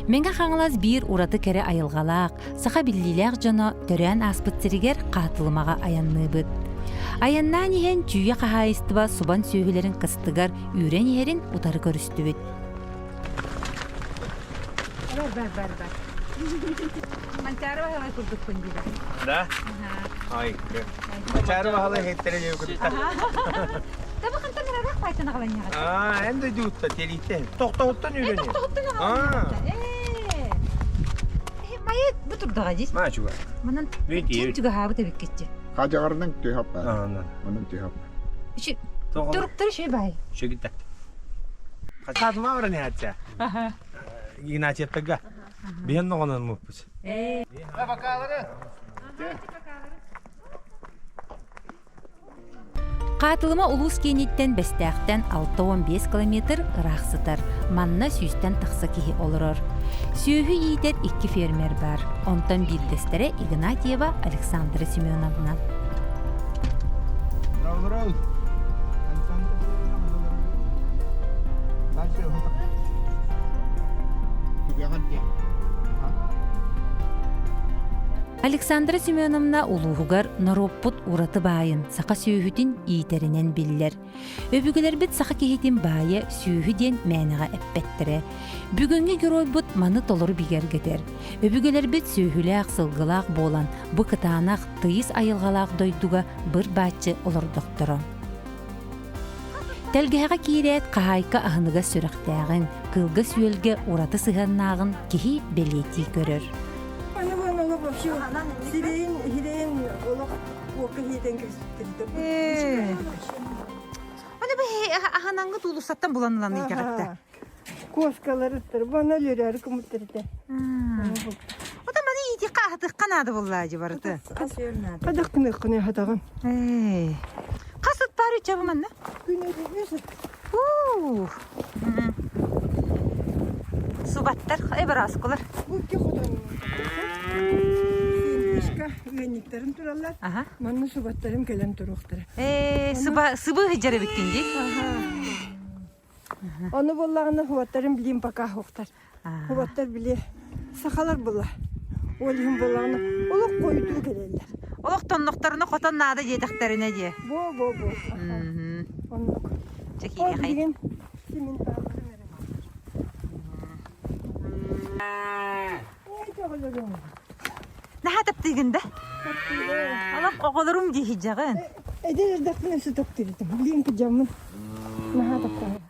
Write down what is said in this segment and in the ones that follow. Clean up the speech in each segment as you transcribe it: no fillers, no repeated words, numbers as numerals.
Мэҥэ Хаҥалас биир ураты кэрэ айылҕалаах, саха биллиилээх дьоно төрөөн ааспыт сиригэр Хаатылымаҕа айанныыбыт. Айаннаан иһэн Чүүйэ хаһаайыстыба субан сүөһүлэрин кыстыгар үүрэн иһэрин утары көрүстүбүт. Бар, бар, бар, бар. Манчаары баһылай курдукпун диибэ. Да? Ай, Манчаары баһылай хеттере диye курдуктар. Таба хантан ыраах пайтан аҕаланньаҕа. Аа, эн дойдуутта телиттен. Тохтоһуттан Э, үүрөнү. тохтоһуттан аҕаланньаҕа. Э. Майы бу турдаҕа дии. Маа чуга. Манан Види. чугаһаабыт эбиккитчи. Хадьаҕарынан түһаппа. Аанан. Онон түһаппа. Туруктары шөй бай. Шөгүттэ. Хатма баран яатча. Игнатьевтарга. Биһэн ноҕонон муппут. Хаатылыма улуус кииниттэн Бэстээхтэн 65 километр ыраах сытар. Манна сүүстэн тахса киһи олорор. Сүөһү иитэр икки фермер бар. Онтон биирдэстэрэ Игнатьева Александра Семеновна. Александра Семеновна улууһугар норуоппут ураты баайын саха сүөһүтүн иитэринэн биллэр. Өбүгэлэрбит саха киһитин баайа сүөһү диэн мээнэҕэ эппэттэрэ. Бүгүҥҥү геройбут маны толору бигэргэтэр. Өбүгэлэрбит сүөһүлээх, сылгылаах буолан, бу кытаанах, тыйыс айылҕалаах дойдуга быр-бааччы олордохторо. Тэлгэһэҕэ киирээт хаһаайка аһыныгас сүрэхтээҕин, кыылга-сүөлгэ ураты сыһыаннааҕын киһи бэлиэтии көрөр. Сирэйин, сирэйин олох уокка иһитэн кэбиспиттэр. Аны бу аһанаңгы туулуссаттан булан ылан итэҕэттэ. Куоскаларыттар, бана лөрөөрү кымыттарыта. Ота маны иитихха аһатыхха наада буоллаа дьи барыты. Хадах кыныххыны хатаҕын. Хас ыт баар үччэ бу манна? Уу. Субаттар, эй барааскылар. Бу икки хотон. Синтишка ыанньыктарын тураллар. Манна субаттарым кэлэн туруохтара. Ээ, сыба сыбы сылдьар эбиккин дии. Ону буоллаҕына хуаттарым билиим пока хуохтар. Хуаттар били сахалар була. Ол иһин буоллаҕына олох хойутуу кэлэллэр. Олох тоннохторуна хотон наада диэтэхтэринэ диэ. Бо бо бо. Оннук. Чэ Ол киириэхэй. билигин симин таалларым эрэ. Ой, тоҕолорум. Наһаа таптыыгын да? Олох оҕолорум дии сылдьаҕын. Эдэр эрдэхпинэ өссө таптыыр этим. Билигин кырдьаммын. Наһаа таптаһым.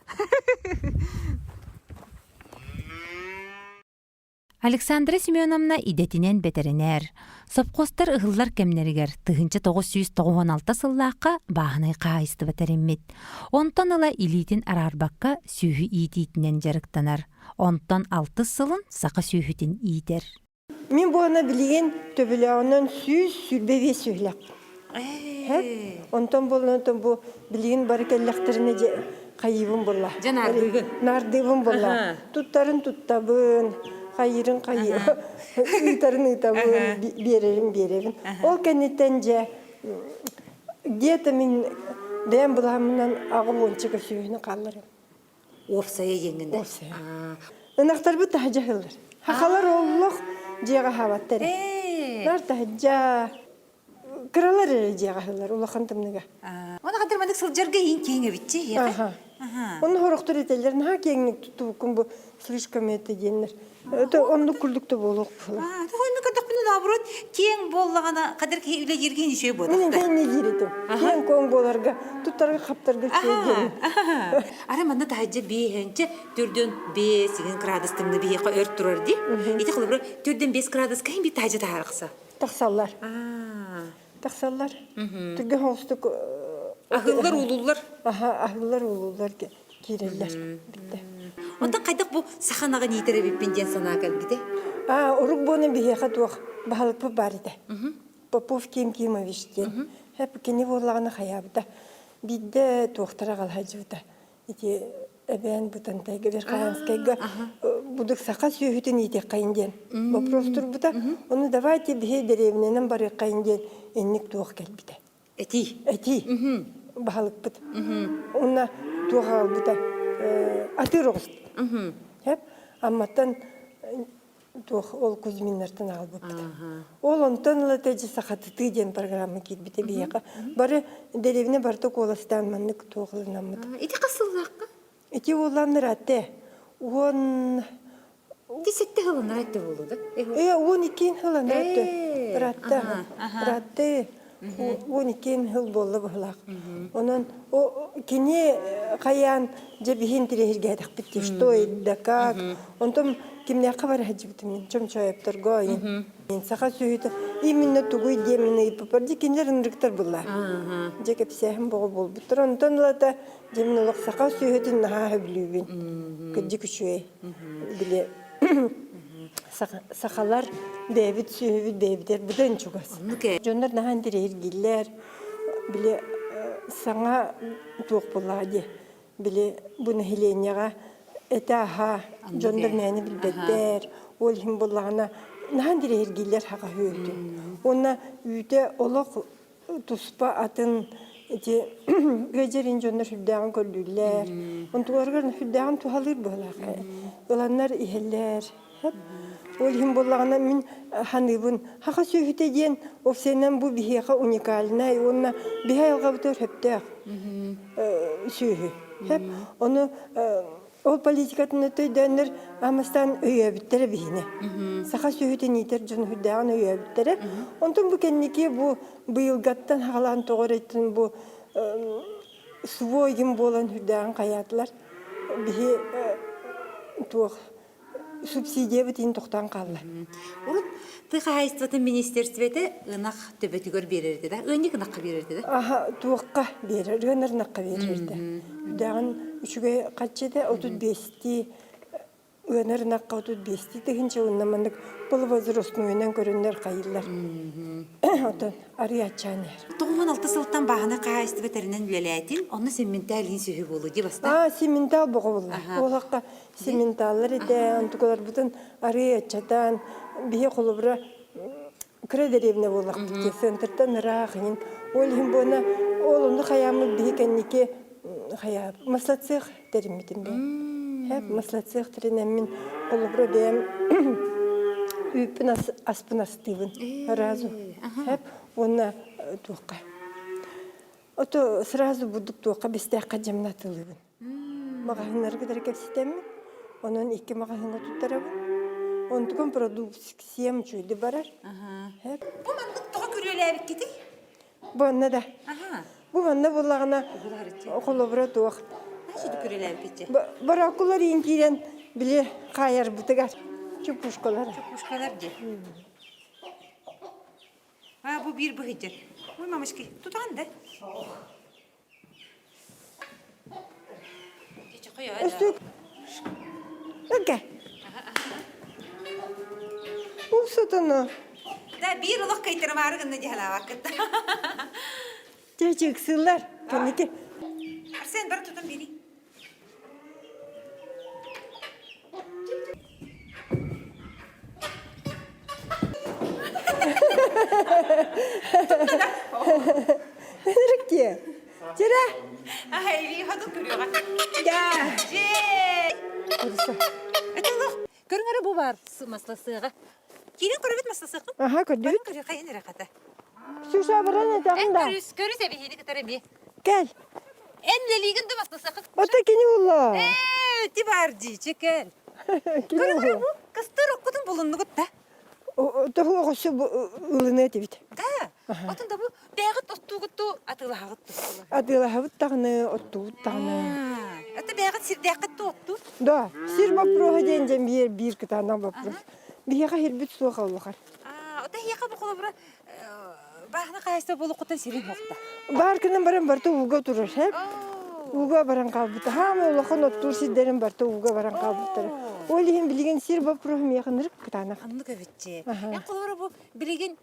Александра Семеновна идэтинэн бэтэринээр. Сопхуостар ыһыллар кэмнэригэр 1996 сыллаахха бааһынай хаһаайыстыба тэриммит. Онтон ыла илиитин араарбакка сүөһү иитиитинэн дьарыктанар. Онтон алтыс сылын саха сүөһүтүн иитэр. Мин буона билигин төбөлөөҕүнэн 125 сүһүлэхпин. Онтон буолан онтон бу билигин бары кэллэхтэринэ дьэ хайыыбын булла. Дьэ наардыыгын. Наардыыбын булла. Туттарын туттабын, хайыырын хайы, ыытарын ыытабын, биэрэрин биэрэбин. Ол кэнниттэн дьэ где-то мин бэйэм былааммынан аҕа уонча сүөһүнү хаалларым. Уопсайа диэҥҥин да? Уопсайа. Ынахтарбыт таһырдьа ыһыллар. Хахалар оллох дьиэҕэ аһаабаттар. Нар таһырдьа кыралар эрэ дьиэҕэ аһыллар улахан тымныга. Оны хантар маннык сылдьарга иин киэҥ эбитчи Аха. Оны хорохтор этэллэр наһаа киэҥник туттубуккун бу слишком это диэннэр. Это оннук курдук да буолуох буолар. Оннук көрдөхпүнэ наоборот киэҥ буоллаҕына хадыр киһи үлэлииргэ үчүгэй буолар. Мин киэҥ диир этим. Киэҥ куоҥ буоларга туттарга хаптарга үчүгэй диэн. Ара манна таһырдьа биэһэнчэ төрдүн биэс игин градус тымны биһиэхэ өр турар дии. Ити холобура төрдүн биэс градуска иһин би таһырдьа таһаарахса. Тахсаллар. Тахсаллар. Түргэн холустук Аһыллар уулуллар. Аха, аһыллар уулуллар киирэллэр. Битте. Онтон хайдах бу саха ынаҕын иитэр эбиппин диэн санаа кэлбитэ? Аа, урук буона биһиэхэ туох баһылыкпыт баар этэ. Попов Ким Кимович диэн. Хэп кини буоллаҕына хайаабыта. Биирдэ туохтара аҕалһадьыбыта. Ити эбээн Бытантайга, Верхоянскайга будук саха сүөһүтүн иитиэххэйин диэн вопрос турбута. Ону давайте биһи дэриэбинэнэн барыаххайын диэн инник туох кэлбитэ. Этии. Этии. Баһылыкпыт. Уонна туох аҕалбыта атыыр оҕус. Хэп Амматтан. Туох ол Кузьминнартан аҕалбыппыт. Ол онтон ыла дьэ сахатытыы диэн программа киирбитэ биһиэхэ. Бары дэриэбинэ барыта куоластаан маннык туох ылынаммыт. Ити хас сыллаахха? Ити уоллааннар атте уон Ити сетте сылынар атте буолу да? Э, 12 сылынар атте. Ыратта. Ыратты. 12 сыл буолла быһылаах. Онон кини хайаан дьэ биһин тириһиргээтэхпит дии, что и да как. Онтон кимнээххэ бара сылдьыбытым мин Чомчоевторго Мин саха сүөһүтэ именно тугуй диэммин ыйыппыппар дьэ кинилэр ынырыктар булла. Дьэ кэпсээһин боҕо буолбуттар. Онтон ылата дьэ мин олох саха сүөһүтүн наһаа сөбүлүүбүн. Кырдьык үчүгэй. Били сахалар бэйэбит сүөһүбүт бэйэбитэр быдан чугас. Дьоннор наһаа интэриэһиргииллэр. Били саҥа туох буоллаҕа дии. Били бу нэһилиэнньэҕэ этэ-аһа дьоннор мээнэ билбэттэр. Ол иһин буоллаҕына наһаа интэриэһиргииллэр саха сүөһүтүн. Уонна үүтэ олох туспа атын ити ыадьарын дьоннор сүрдээҕин көрдүүллэр. Онтуларыгар сүрдээҕин туһалыыр быһыылаах. Ыланнар иһэллэр. Ол иһин буоллаҕына мин ханыыбын саха сүөһүтэ диэн офсенан бу биһиэхэ уникальнай уонна биһи айылҕабытыгар сөптөөх сүөһү. Ону ол политикатын өйдөөннөр амастаан өйөөбүттэрэ биһини. Саха сүөһүтүн иитэр дьон үрдээҕин өйөөбүттэрэ. Онтон бу кэнники бу быйылгаттан хаалаан тоҕо эрэйтин бу свойгин буолан үрдээҕин хайаатылар. Биһи туох субсидиябыт иһин тохтоон хаалла. Урут тыа хаһаайыстыбатын министерствете ынах төбөтүгэр биэрэрдэ да, ыанньык ынахха биэрэрдэ да? Аха, туохха биэрэр, ыанар ынахха биэрэрдэ. Үрдээҕин үчүгэй харчыта 35-тии ыанар ынахха 35-тии тыһыынча уонна маннык полувозрастнойунан көрөннөр хайыллар. Отон арыйааччаан иһэр. 96 сылтан бааһынай хаһаайыстыба тэринэн үлэлээтин, онно симментал иһин сүһү буолу дии баста. Аа, симментал боҕо буолла. Ол Сементаллар этэ, онтукаларбытын арыы аччатан, биһи холобура кыра дэриэбинэ буоллахпыт дии, центртан ыраах иһин. Ол иһин буона ол онно хайааммыт биһи кэнники хайаа маслоцех тэриммитим бэйэм. Хэп маслоцех тэринэммин холобура бэйэм үүппүн аспын астыыбын сразу. Хэп уонна туохха. Ото сразу бурдук туохха бистээххэ дьэмин атылыыбын. Маҕаһыыннарга кытары кэпсэтэммин, онон икки маҕаһыыҥҥа туттарабын. Онтукам продукциям үчүгэйдик барар. Бу маннык тоҕо күрүөлээбиккитий? Бу онно да. Бу манна буоллаҕына холобура туох. Борокулар иин киирэн били хаайарбытыгар чупушкалар. Чупушкалар дии. А бу биир быһыйдьар. Ой, мамочки, тутаҕын да? Өстүк. Ыка. Уксутуну. Да, биир олох кайтарымаары гынна дьаһалаабаккыт. Чэ, ыксыыллар. Кэнники. Арсен, бары тутан биэрий. Ынырык Тирэ. Көрүҥ бу бар масласыаҕа. Киирэн көрөбүт масласыаххын? Аха, көрдүбүт. Көрү хайын эрэ хата. Ксюша баран этэҕин да. Көрүс, көрүс эбиһини кытары эмиэ. Кэл. Эн үлэлиигин да масласыаххын? Ото кини булла. Ээ, ти бар дии, чекел. Кини Көрүҥ бу, кыстыр оккутун булуннугут да. Тоһу оҕусу ылыныа этибит. Да. Отун да бу бэйэҕит оттуугутту атыылаһаҕыт Атыылаһабыт даҕаны, оттуубут даҕаны. Это бэйэҕит сирдээххит да оттуур? Да, сир боппуруоһа диэн дьэн биир биир кытаанах боппуруос. Биһиэхэ сирбит суох олохар. Ото эһиэхэ бу холобура бааһына хаһаайыстыба буолуоххуттан сирин уохта. Баар гынан баран барыта ууга турар, һэп. Ууга баран хаалбыта. Хаама улахан оттуур сирдэрин барыта ууга баран хаалбыттара. Ол иһин билигин сир боппуруоһа миэхэ ынырык кытаанах. Оннук эбитчи. Эн холобура бу билигин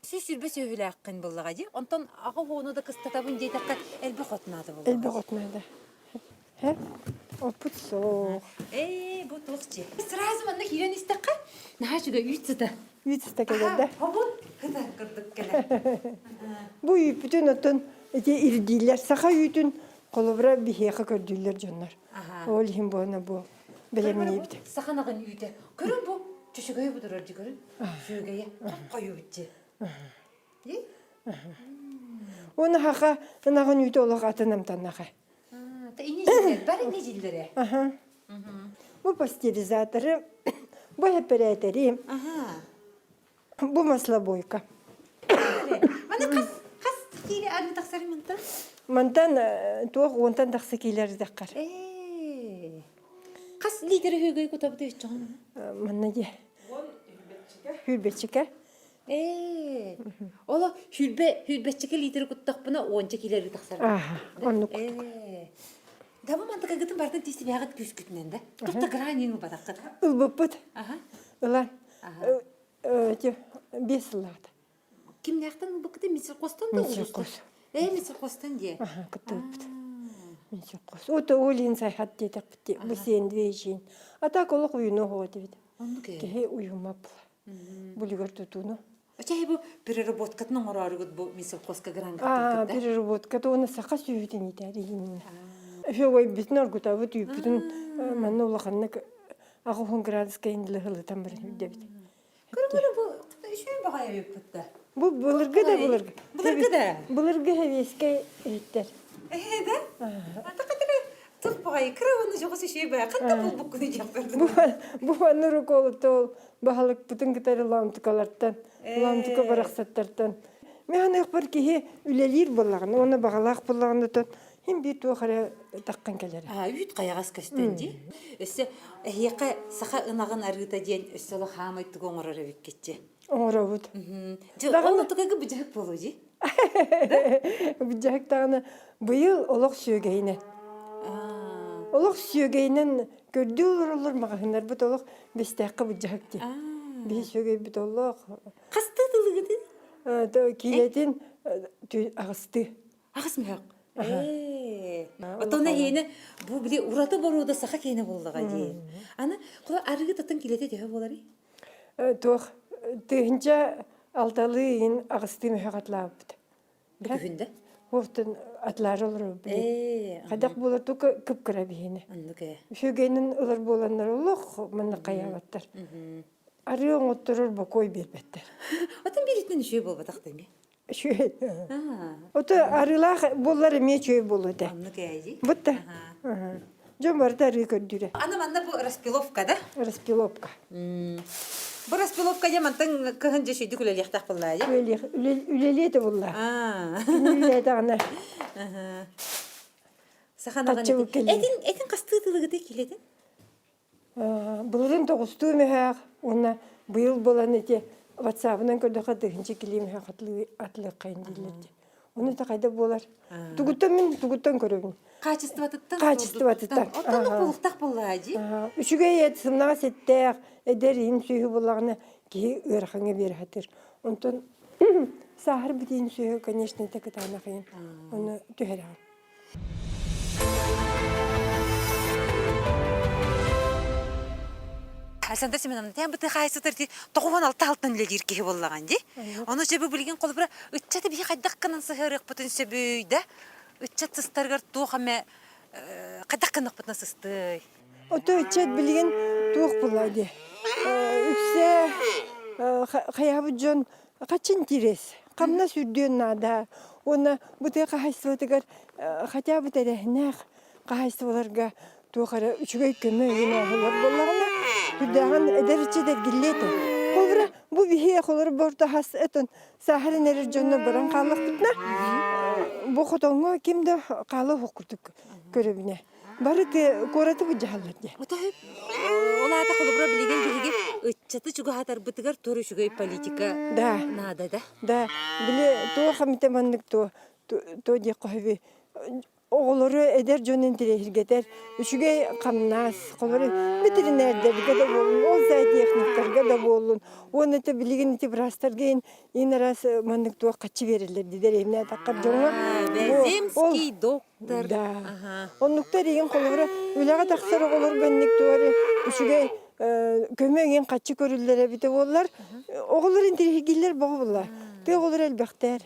120 сүөһүлээххин буоллаҕа дии. Онтон аҕа уону да кыстатабын диэтэххэ элбэх от наада буоллаҕа. Элбэх от наада. Һэ? Оппут суох. Ээ, бу туох дьиэ. Сразу манна киирэн истэххэ, наһаа үчүгэй үүт сыта. Үүт сыта кэлэр да. Хобун кыта курдук кэлэр. Бу үүппүтүн оттон ити ирдииллэр. Саха үүтүн холобура биһиэхэ көрдүүллэр дьоннор. Ол иһин буона бу бэлэмниибит. Саха наҕын үүтэ. Көрүҥ бу. Чөчөгөйө бу турар дьикөрүн. Сүөгэйэ хойубут дьи. Уонна хаха ынаҕын үүтэ олох атын амтаннаха. Та ини дьиллэр, бар ини дьиллэрэ. Аха. Бу пастеризаторы, бу эпэрээтэри, бу маслобойка. Маны хас хас киилэ арыы тахсар мантан? Мантан туох уонтан тахса киилэр даххар. Ээ. Хас литр үһүгэй кутабыт үччөҕүн? Манна дьэ. Хүрбэччикэ. Ээ. Оло хүрбэ хүрбэччикэ литр куттахпына уонча киилэ тахсар. Аха, оннук курдук. Ээ. Да бу мантыкагытын бартын тиистибэҕит күүскүтүнэн да. Тухта гранин ылбатаххыт. Ылбыппыт. Аха. Ылан. Биэс сыллаата. Кимнээхтэн ылбыккыты Мисеркостан да Мисеркос. Ээ, Мисеркостан диэ. Аха, кыттыбыппыт. Мисеркос. Ото Олин сайхат диэтэхпит бу сиэн двейжин. А так олох уйуну оһоҕо этибит. Оннук ээ. Киһи уйуммап булугар тутууну. Чай бу переработкатын оҥорооругут бу Мисеркоска гранга Аа, переработката уонна саха сүөһүтүн иитээр Үһү оргутабыт үүппүтүн манна улаханнык аҕыс градуска индилэ ылытан баран үрдэбит. Көрө-көрө бу үчүгэй баҕайы эбиппит да. Бу былыргы да былыргы. Былыргы да? Былыргы сэбиэскэй иһиттэр. Ээ да? Ата кытары тух баҕайы кыра уонна дьоҕус үчүгэй баҕайы ханта булбуккуну диэхпэр Бу бу манна руколутол баһылыкпытын кытары лаамтыкалартан, лаамтыка барахсаттартан. Мен аныахпар киһи үлэлиир буоллаҕына, уонна баҕалаах буоллаҕына тон Хин биир туох эрэ таххан кэлэрэ. Аа, үүт хайаҕас көстөн дии. Өссө эһиэхэ саха ынаҕын арыыта диэн өссө олох хаамай тугу оҥорор эбиккитчи. Оҥоробут. Дьэ, ол отугайга быдьаһык буолуо дии. Быдьаһык даҕаны быйыл олох сүөгэйинэн. Олох сүөгэйинэн көрдүү олороллор маҕаһыыннарбыт олох бэстээххэ быдьаһык дии. Биһи сүөгэйбит олох. Хастыы тылыгытый? Киилэтин аҕыстыы. Аҕыс мөһөх. Ээ. Оттон эһиэнэ бу били ураты боруода саха киэнэ буоллаҕа дии. Аны кула арыгы татын килэтэ төһө буоларый? Туох тыһынча алталыы иһин аҕыстыы мөһөх атлаабыт. Бүгүн да? Уохтун атлаары олорор били. Хайдах буолар тука кып-кыра биһиэнэ. Оннук ээ. Үчүгэйинэн ылар буоланнар олох манна хайаабаттар. Арыы оҥотторор бокуой биэрбэттэр. Отон бииритинэн үчүгэй буолбатах да эмиэ. Үчүгэй. Ото арыылаах буоллар эмиэ үчүгэй буолуо этэ. Оннук ээ Бутта. Дьон барыта арыы көрдүүрэ. Аны манна бу распиловка да? Распиловка. Бу распиловка дьэ мантан кыһын дьэ шүйдүк үлэлиэхтээх буоллаа дьэ? Үлэлиэ этэ буолла. Үлэлээтэҕинэ. Саха Этин этин хастыы тылыгыты килэтин? Былырыын тоҕустуу мөһөөх уонна быйыл буолан ити ватсабынан көрдөххө тыһыынча килиэ мөһөөх атылыаххайын дииллэр дии. Ону та хайда буолар? Тугуттан мин тугуттан көрөбүн. Качествотыттан. Качествотыттан. Оттон кулуктах буоллаа дии. Үчүгэй эт сымнаҕас эттээх, эдэр иһин сүөһү буоллаҕына киһи ыарахаҥҥа биэрэ сатыыр. Онтон сааһыр битиин сүөһү, конечно, это кытаанах иһин. Ону түһэрэҕин. Александр Семеновна, тэн быты хаайсытыр ти 96 алтан үлэлиир киһи буоллаҕын дии. Ону сөбү билигин холобура ыччаты биһи хайдах гынан сыһыарыахпытын сөбүй да? Ыччат сыстарыгар туох эмэ хайдах гыннахпытына сыстый? Ото ыччат билигин туох буолла дии. Үксэ хайаабыт дьон Хачин тирес, хамнас үрдүөн наада. Уонна бу тыа хаһаайыстыбатыгар хотя бы тэрээһиннээх хаһаайыстыбаларга туох эрэ үчүгэй көмө өйүн оҥоһуллар буоллаҕына, үрдээҕин эдэр ыччат эргиллиэ этэ. Холобура, бу биһи холобура бортаһас этон сааһыран эрэр дьоннор баран хааллахпытына, бу хотоҥҥо ким да хаала оһох курдук көрөбүнэ. Бары куораты былдьаһаллар дии. Ол аата холобура билигин биһиги ыччаты чугаһатарбытыгар тур үчүгэй политика Да. наада да? Да. Били туох эмитэ маннык туо туо диэх хоһуби оҕолору эдэр дьон интэриэһиргэтэр үчүгэй хамнас холобура ветеринэрдэргэ да буоллун ол зоотехниктарга да буоллун уонна это билигин ити быраастарга ин араас маннык туох хаччы биэрэллэр дидэр эмне атаххар дьоҥҥо Земский доктор. Да. Оннуктар игин холобура үлэҕэ тахсар оҕолор бэнник туары үчүгэй көмө игин хаччы көрүллэр эбитэ буоллар оҕолор интириэһиргииллэр боҕо булла. Тыа оҕолор элбэхтэр.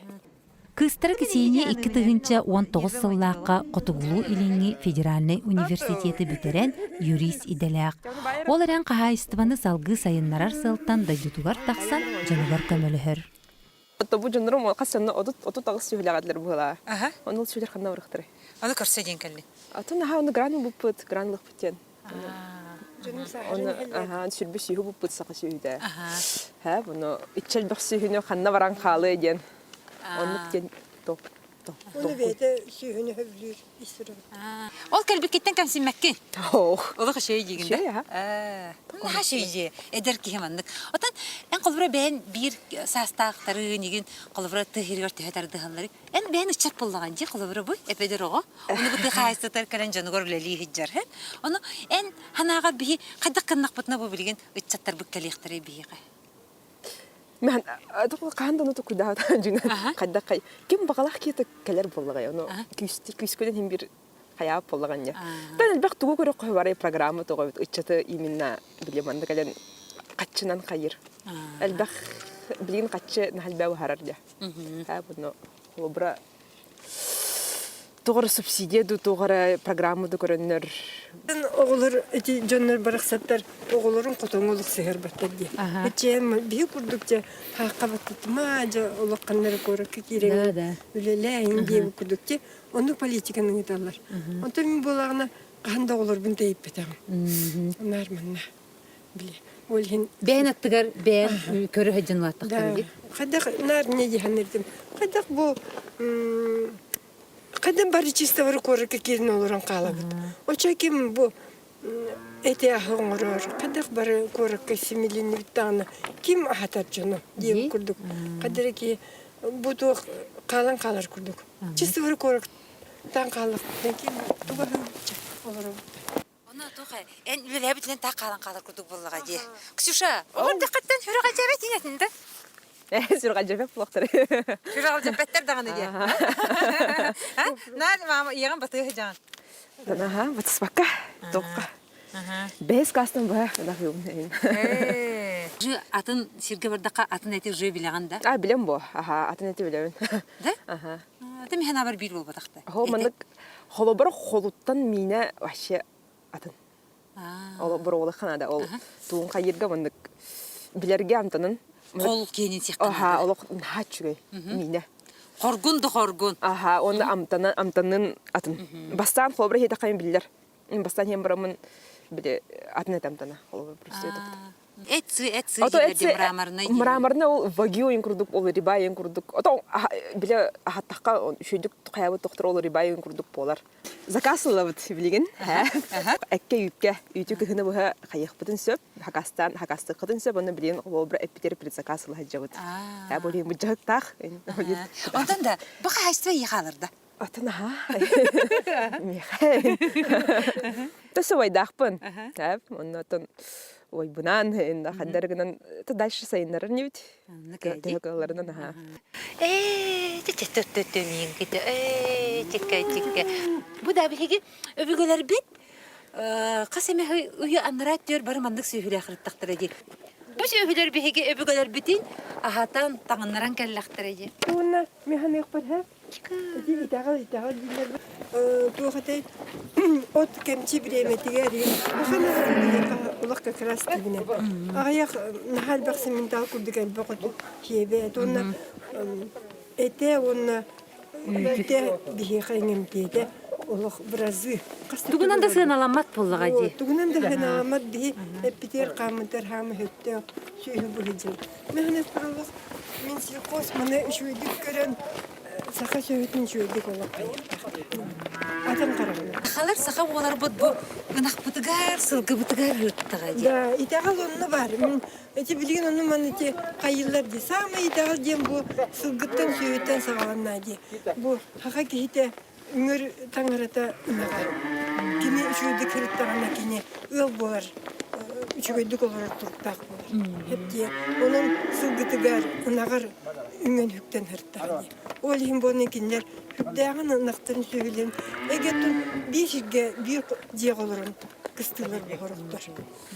Кыыстара Ксения 2019 сыллаахха Хотугулуу-Илиҥҥи федеральнай университеты бүтэрэн юрист идэлээх. Ол эрэн хаһаайыстыбаны салгыы сайыннарар сыалтан дойдутугар тахсан дьонугар көмөлөһөр. Бу дьоннорум хас сонно 38 сүһүлэҕэдилэр быһылаа. Ону ол сүһүлэр ханна барыахтарай? Аны көрсө диэн кэллин. Атын аха ону гран буппут, гран лыхпыт диэн. Оны аха сүрбү сүүһү буппут саха сүһүтэ. Ха буну иччэл бөх сүһүнү ханна баран хаалыа диэн. Оннук диэн топ топ. Оны бэйэтэ сүһүнү хөбүлүүр ис Ол кэлбиккиттэн кэмсиммэккин. Ох. Олох үчүгэй диигин да? Наһаа үчүгэй дии. Эдэр киһи маннык. Отон эн холобура бэйэн биир саастаахтары нигин холобура тыһырыгар төһө тардыһаллары. Эн бэйэн ыччат буоллаҕын дии холобура бу эпэдэр оҕо. Ону бу тыа хаһаайыстыбатыгар кэлэн дьонугар үлэлии сылдьар. Ону эн санааҕар биһи хайдах гыннахпытына бу билигин ыччаттарбыт кэлиэхтэрэй биһиэхэ? Мен хаһан да ону токуйдаабатаҕым дьиҥинэн хайдах ким баҕалаах киһи кэлэр буоллаҕай ону күүскүнэн иһин биир хайаабыт буоллаҕа инньэ. Тан элбэх тугу көрөххө барай программа тоҕо эбит ыччаты именно били манна кэлэн хаччынан хайыр. Элбэх билигин хаччы наһаа элбэҕи быһаарар дьэ. Буну холобура Туох эрэ субсидия дуу, туох эрэ программа да көрөннөр. Оҕолор ити дьоннор барахсаттар оҕолорун хотоҥҥо олох сыһыарбаттар дии. Эчээн биһи курдук дьэ хаахха баттатыма дьэ олох ханна эрэ куоракка киирэн үлэлээһин диэбит курдук дии. Оннук политиканы ыыталлар. Онтон мин буоллаҕына хаһан да оҕолорбун тэйиппэтэҕим. Наар манна били ол иһин Бэйэн аттыгар бэйэн көрө сылдьан улааттахтара дии. Хайдах наар не диһаннырдым. Хайдах бу Хайдан бары чистовары куоракка киирэн олорон хаалабыт. Очо ким бу эти аһы оҥорор, хайдах бары куоракка симилиннибит даҕаны ким аһатар дьону диэн курдук. Хадара ки бу туох хаалан хаалар курдук. Чистовары куораттан хааллахпытына ким туга олоробут. Ону туох эн үлэлээбитинэн таах хаалан хаалар курдук буоллаҕа дии. Ксюша, оҕор дэххиттэн сүрэҕэлдьээбэт инэтин да? Сүрэҕэлдьээбэт буолуохтара. Сүрэҕэлдьэппэттэр даҕаны дии. Наар маама ийэҕин батыа сыдьаҕын. Аха, батыспакка, туохха. Бэһис класстан быһа ынах Жы атын сиргэ бардахха атын эти уже билэҕин да? А, билем бу. Аха, атын эти билэбин. Да? Аха. Аты миһэн абар биир буолбатахта. Хо маннык холобур холуттан миинэ вообще атын. Ол боруолах ханада ол туун хайырга маннык билэргэ амтанын. Хол киэнин сиэхтэн. Аха, олох наһаа үчүгэй миинэ. Хоргун да хоргун. Аха, уонна амтанан амтанын атын. Бастаан холобур иһитэххэ биллэр. Бастаан иһэн бараммын били атын этэ амтана. Холобур просто Эт сыы, эт сыы дииллэр мраморнай Мраморный ол вагю ойын курдук, ол рибай ойын курдук. Ото биле ахаттахха үчүгдүк хайабыт доктор ол рибай ойын курдук буолар. Заказ ылабыт билигин. Экке үүккэ үүтү кыһыны быһа хайыахпытын сөп, хакастаан хакастыккытын сөп, онно билигин холобура эппитер предзаказ ыла сылдьабыт. Бу билигин быдьаһыктаах. Онтон да бу хаһайство ийэ хаалар да. Атын аха. Миэхэ. Төсө убайдаахпын. Тэп, оннотон уойбунаан хандар гынан дальше сайыннарар нибит. Төһө аха. Ээ, тө миин ките. Ээ, тикке тикке. Бу да биһиги өбүгэлэрбит хас эмэ үйэ анараа түөр бары маннык сүөһүлээх ырыттахтара дии. Бу сүөһүлэр биһиги өбүгэлэрбитин аһатан таҥыннаран кэллэхтэрэ дии. Уонна механыахпар һэ Ити итэҕэл итэҕэл дииллэр туох этэй от кэмчи бириэмэтигэр улахан олох как раз тигинэ аҕыйах наһаа элбэх сементал курдук элбэх оту сиэбэт уонна этэ уонна үүтэ биһиэхэ иҥэмтиэтэ олох в разы Тугунан да сыаналаммат буоллаҕа дии. Тугунан да сыаналаммат биһи эппитигэр хааммытар хаамы сөптөөх сүөһү быһыдьын. Мэхэнэ олох Мин сельхоз маны үчүгэйдик көрөн саха сүөһүтүн үчүгэйдик олоххойуохтаах. Атын хараҕынан. Сахалар саха буоларбыт бу ынахпытыгар, сылгыбытыгар ыыттаҕа дии. Да, итэҕэл онно баар. Мин ити билигин ону маны ити хайыыллар дии. Саамай итэҕэл диэн бу сылгыттан сүөһүттэн саҕаланна дии. Бу саха киһитэ үҥэр таҥарата ынаҕа. Кини үчүгэйдик сырыттаҕына кини ыал буолар, үчүгэйдик олорор туруктаах буолар. Хэптиэ. Онон сылгытыгар, ынаҕар үҥэн үктэн сырыттаҕа дии. Ол иһин буолан кинилэр сүрдээҕин ынахтарын сүөһүлэрин эгэтин биир сиргэ биир дьиэҕэ олорон кыстыыллар боһорохтор.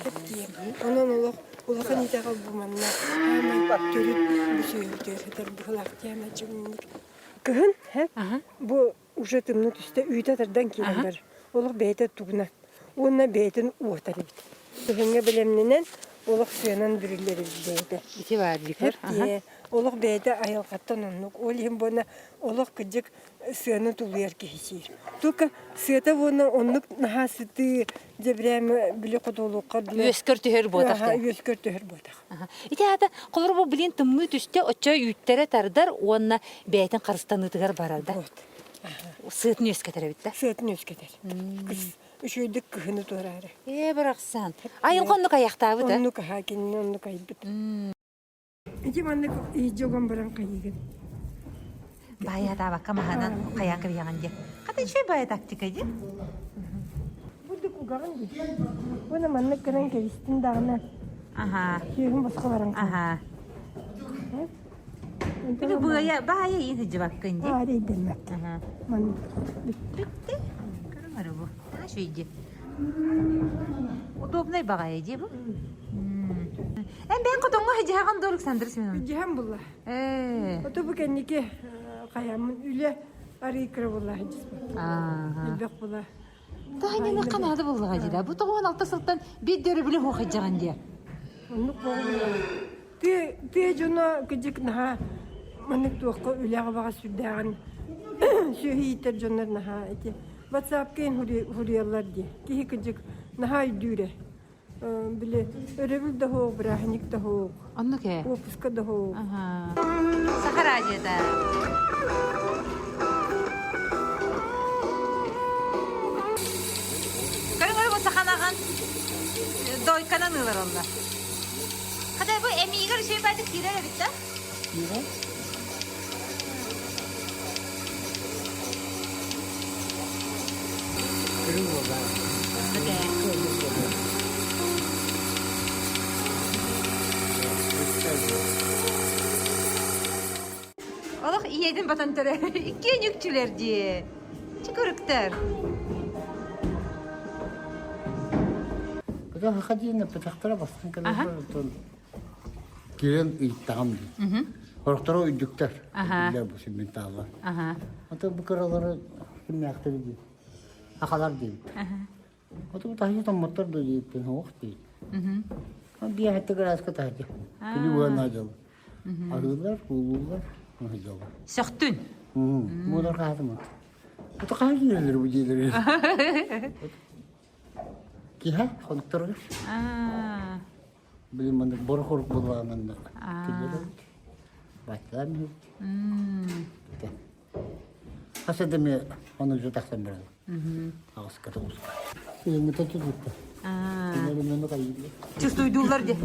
Хэптиэ. Онон олох улахан итэҕэл бу манна хаамай төрүт бу сүөһүтүгэр сытар быһылаах диэн аччыгыннык. Кыһын бу уже тымны түстэ үүтэ тардан киирэн барар. Олох бэйэтэ тугунан уонна бэйэтин уотар эбит. Кыһыҥҥа бэлэмнэнэн олох сыанан бүрүллэр эбит бэйэтэ. Ити баар дикер. Олох бэйэтэ айылҕаттан оннук. Ол иһин буона олох кырдьык сыаны тулуйар киһи сиир. Только сыата буона оннук наһаа сытыы дьэбирээми били хотуолукка Үөскөр түһэр буотах. Үөскөр түһэр буотах. Ити аата холобур бу билин тымныы түстэ оччо үүттэрэ тардар уонна бэйэтин харыстаныытыгар барар да. Сыатын үөскэтэр эбит да. Сыатын үөскэтэр. Үчүгэйдик кыһыны туораары. Ээ барахсан. Айылҕа оннук айахтаабыт а? Оннук аһаа кинини оннук айбыт. Ити маннык иһдьогон баран хайыгын. Баайаатаабакка маһынан хайаан кэбиһэҕин диэ. Хата үчүгэй баайа тактика дии. Бурдук угаҕын дии. Уонна маннык гынан кэбистин даҕаны. Аха. Сүөһүн босхо баран Аха. Били быайа баайа иин сылдьыбаккын дии. Аа дейдеммэт. Аха. Маннык. Бүттэ. Көрүҥ эрэ бу. Наша дии. Удобнай баҕайы дии бу. Эн бэйэҥ хотоҥҥо сыдьаһаҕын дуо Александр Семенович? Дьиһэн булла. Ээ. Ото бу кэнники хайаммын үлэ арыый кыра буолла сылдьыспыт. Элбэх була. Таһынньаны ханаада буллаҕа дии да. Бу 96 сылтан биир да өрөбүлү суох сылдьаҕын дии. Оннук буолла. Тыа тыа дьоно кыдьык наһаа маннык туохха үлэҕэ баҕа сүрдээҕин сүөһү иитэр дьоннор наһаа ити ватсапка хуруйаллар дии. Киһи кыдьык наһаа өйдүүрэ. Били өрөбүл да суох, бырааһынньык да суох. Оннук ээ. Уоппуска да суох. Саха радиота. Көрүҥ бу саханаҕын дойканан ылар онно. Хата бу эмиигэр үчүгэй баайдык киирэр эбит да? Киирэр. Кырыы буолла. Олох ийэтин батан төрө иккиэн үкчүлэр дии. Чыкырыктар. Быта хаха диэн эппэтэхтэрэ бастан кэлэн онтон киирэн ыйыттаҕым дии. Сорохторо өйдүктэр. Биллэр бу симментааллар. Ата бу кыралары кимнээхтэр дии. Сахалар диэбиттэр. Ата бу таһырдьа томмоттор да диэбиппин оһох диэбит. Биэһэтте градуска таһырдьа. Күнү быһа дьол. Аһыыллар, куулууллар, дьоллор. Сөхтүн. Муодар хаатым. Ата хаһан киирэллэр бу дьиэлэригэр? Киһи хонукторугар. Билим маннык борохорук буллаҕынан киллэрэбит. Баттаан иһэбит. Хас да эмиэ ону дьэ тахсан баран. Аҕыска тоҕуска. Сыһыҥҥыта тутутта. Кинилэр хайыыллар. Чувствуйдууллар дии.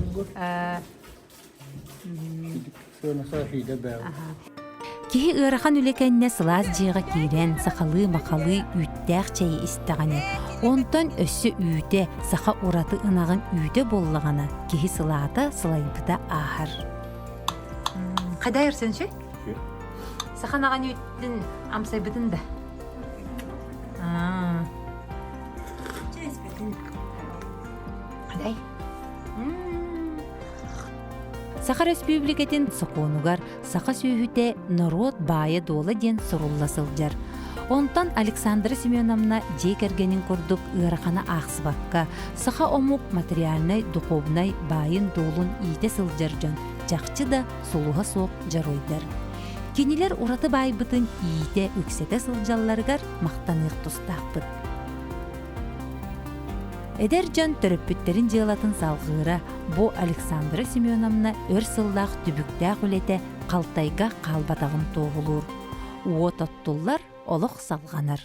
Киһи ыарахан үлэ кэннэ сылаас дьиэҕэ киирэн сахалыы-махалыы үүттээх чэйи истэҕинэ, онтон өссө үүтэ, саха ураты ынаҕын үүтэ буоллаҕына, киһи сылаата сылайбыта ааһар. Хайда Арсенчик? Саха ынаҕын үүтүн амсайбытын да? Хадай? Саха Өрөспүүбүлүкэтин сокуонугар саха сүөһүтэ норуот баайа-дуола диэн сурулла сылдьар. Онтон Александра Семеновна дьиэ кэргэнин курдук ыараханы аахсыбакка, саха омук материальнай, духовнай баайын-дуолун иитэ сылдьар дьон чахчы да сулуһа суох дьоруойдар. Кинилэр ураты баайбытын иитэ, үксэтэ сылдьалларыгар махтаныах тустаахпыт. Эдэр дьон төрөппүттэрин дьыалатын салҕыыра бу Александра Семеновна өр сыллаах түбүктээх үлэтэ халтайга хаалбатаҕын туоһулуур. Уот оттуллар, олох салҕанар.